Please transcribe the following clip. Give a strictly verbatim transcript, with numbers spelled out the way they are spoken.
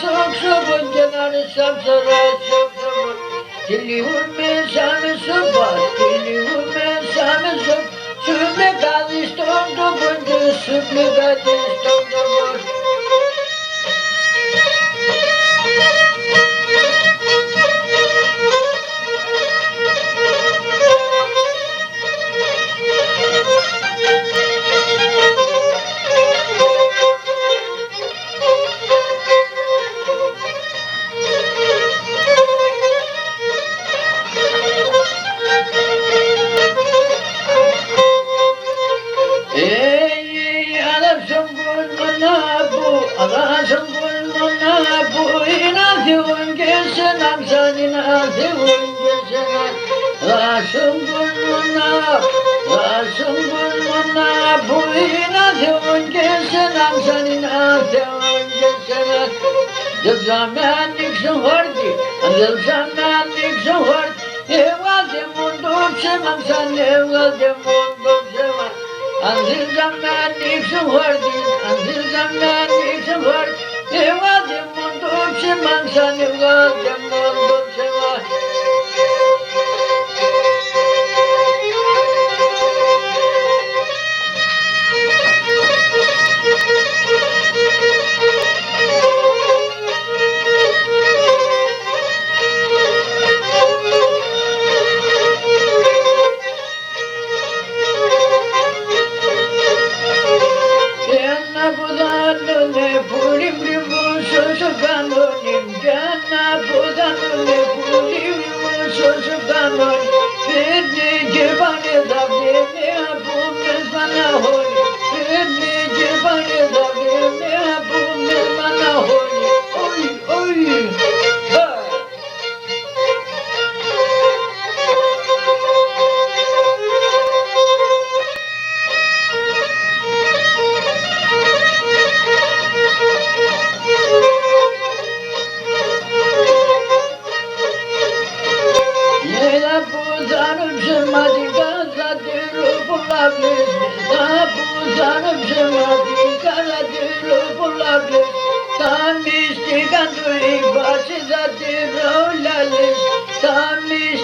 Σο ξοπον κι έναν σαμ σαρά, σο ξοπον. Τηλιούμεν σα με σοπα, τηλιούμεν σα με σοπα. Σουπλικάδες τον τόπον, σουπλικάδες τον τόπον. Ει, ει, ι, αλλά σον κόσμον απο, αλλά σον κόσμον απο, ίν' ατ' Θεόν κι εσέναν, ξαν ίν' ατ' Θεόν κι εσέναν. Λάσον πον μόνα, λάσον πον μόνα, που είναι Θεόν και σ' έναν, ξαν είναι Θεόν και σ' έναν. Θέλτσα με ανοίξον χάρτην, αν θέλτσα με ανοίξον χάρτην, έβγαλτεν μόν το ψέμα, ξαν έβγαλτεν μόν το ψέμα. Αν θέλτσα με ανοίξον χάρτην, αν θέλτσα με ανοίξον χάρτην, έβγαλτεν μόν το ψέμα, ξαν έβγαλτεν μόν το ψέμα. Κι έναν που θα ντούνε πουλί μ' γρυ-, μ' σο σο κανόνι, κι έναν που θα ντούνε πουλί μ' γρυ-, μ' σο σο κανόνι. Παίρνει και πάνε τα время που με σπαναχώνει. Παίρνει και πάνε τα время που με σπαναχώνει. Όι, όι, α. Έλα που θα είναι ψεματικά, θα τυρώ πολλά πλήση. Έλα που θα είναι ψεματικά, θα τυρώ πολλά πλήση. Θα μυστικά του είπα, σε θα τυρώ λαλείς. Θα μυ-